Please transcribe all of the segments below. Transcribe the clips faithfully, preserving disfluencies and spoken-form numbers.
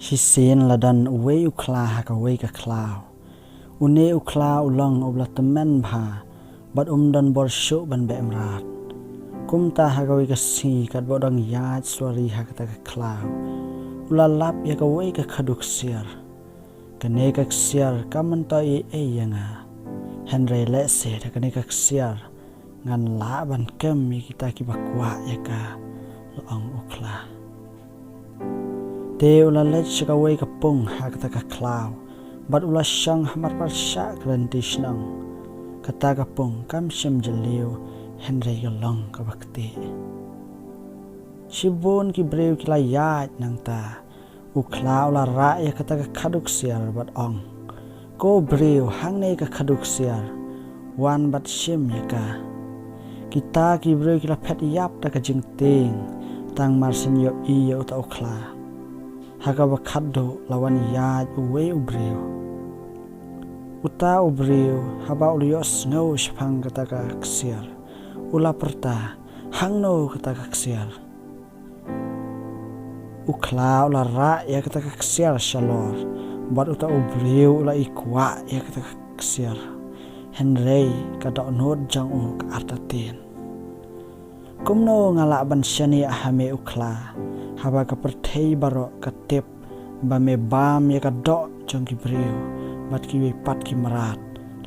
Shisien la don uwei u khla ha kawei ka khlaw. Une u khla u long uba la tymmen bha bad um don bor shuh ban beh mrad. Kumta ha kawei ka sngi katba u dang ïaid suari ha kata ka khlaw, u la lap ïa kawei ka khadduh ksiar. Kane ka ksiar kam myntoi ei ei ïa nga, hynrei lehse da kane ka ksiar ngan lah ban kem ïa kita kiba kwah ïa ka, la ong u khla. Te u la leit sha kawei ka pung ha kata ka khlaw bad u la shong hamar pyrshah ka lynti shnong. Kata ka pung kam shym jylliew, hynrei ka long kaba ktieh. Shibun ki briew ki la ïaid nangta. U khla u la rah ïa kata ka khadduh ksiar bad ong, "Ko briew, hangne ka khadduh ksiar, wan bad shim ïa ka." Kita ki briew ki la phet ïap da ka jingtieng, tang mar shen ïohi ïa uta u khla. Ha kaba khadduh la wan ïaid uwei u briew. Uta u briew haba u la ïohsngew shaphang kata ka ksiar, u la pyrta, "Hangno kata ka ksiar?" U khla u la rah ïa kata ka ksiar shalor bad uta u briew u la i kwah ïa kata ka ksiar. Hynrei ka dohnud jong u ka artatien. "Kumno nga lah ban shaniah ha me u khla, haba ka pyrthei baroh ka tip ba me bam ïa ka doh jong ki briew bad kiwei pat ki mrad?"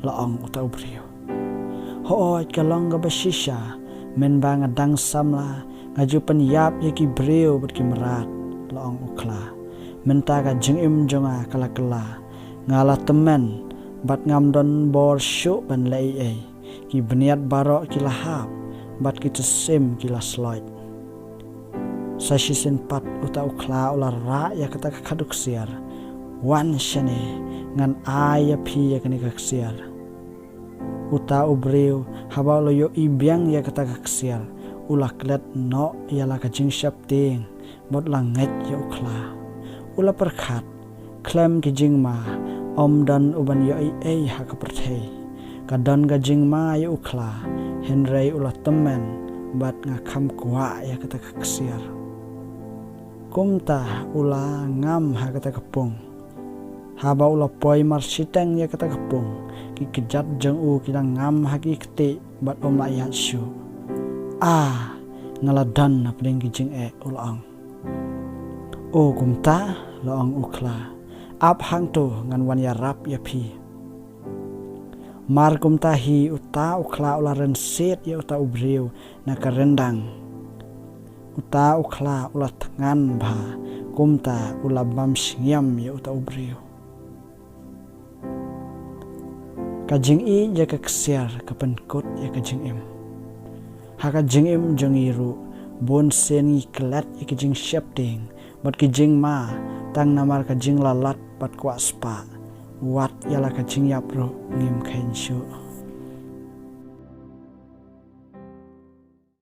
la ong uta u briew. "Hooid, ka long kaba shisha, mynba nga dang samla nga ju pynïap ïa ki briew bad ki mrad," la ong u khla. "Mynta ka jingim jong nga ka la kylla, nga la tymmen bad ngam don bor shuh ban leh ei ei. Ki bniat baroh ki la hap bad ki tyrsim ki la sloit." Sa shisien pat uta u khla u la rah ïa kata ka khadduh ksiar. "Wan shane, ngan ai ïa phi ïa kane ka ksiar." Uta u briew haba u la ïohi biang ïa kata ka ksiar, u la klet noh ïa la ka jingsheptieng bad u la ngeit ïa u khla. U la pyrkhat, "Khlem ki jingma, ym don uban ïohi ei ei ha ka pyrthei. Ka don ka jingma ïa u khla, hynrei u la tymmen bad nga kham kwah ïa kata ka ksiar." Kumta u la ngam ha kata ka pung. Haba u la poi marshiteng ïa kata ka pung, ki kjat jong u ki la ngam ha ki ktieh bad um lah ïaid shuh. "A, nga la don hapdeng ki jingeh," u la ong. "O kumta," la ong u khla, "ap hangto ngan wan ïarap ïa phi." Mar kumta hi uta u khla u la rynsied ïa uta u briew na ka ryndang. Uta u khla u la thngan bha, kumta u la bam shngiam ïa uta u briew. Ka jingïeit ïa ka ksiar ka pynkut ïa ka jingim. Ha ka jingim jong ngi ruh, bun sien ngi klet ïa ka jingsheptieng bad ka jingma tang namar ka jinglalat bad kwah spah. Wat ïa la ka jingïap ruh ngim kheiñ shuh.